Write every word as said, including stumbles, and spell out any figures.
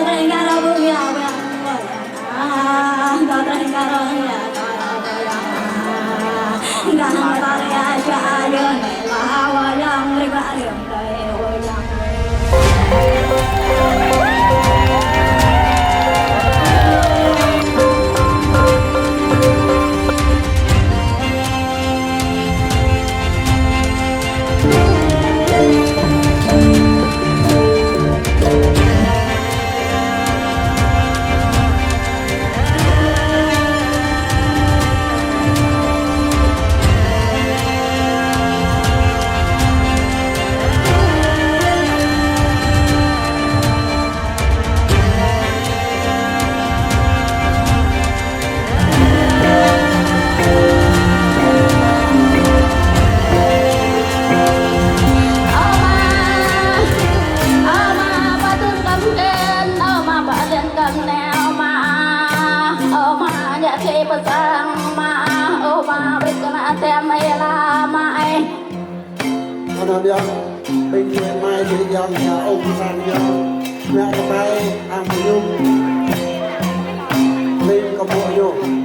Ơ Ama, Ama pơtŭn kơ mơ̆n, Ama pơlin kơ mơ̆n, Ama, Ama ngă kơ pơsang, Ama, Ama brơi kơ ană tơm ih lah, Ama ơi. Ană ƀing, ƀing mai ƀing yang ya ôm sang ya. Mă kơ pai ang mơñum. Lim kơ ƀô̆ ñu.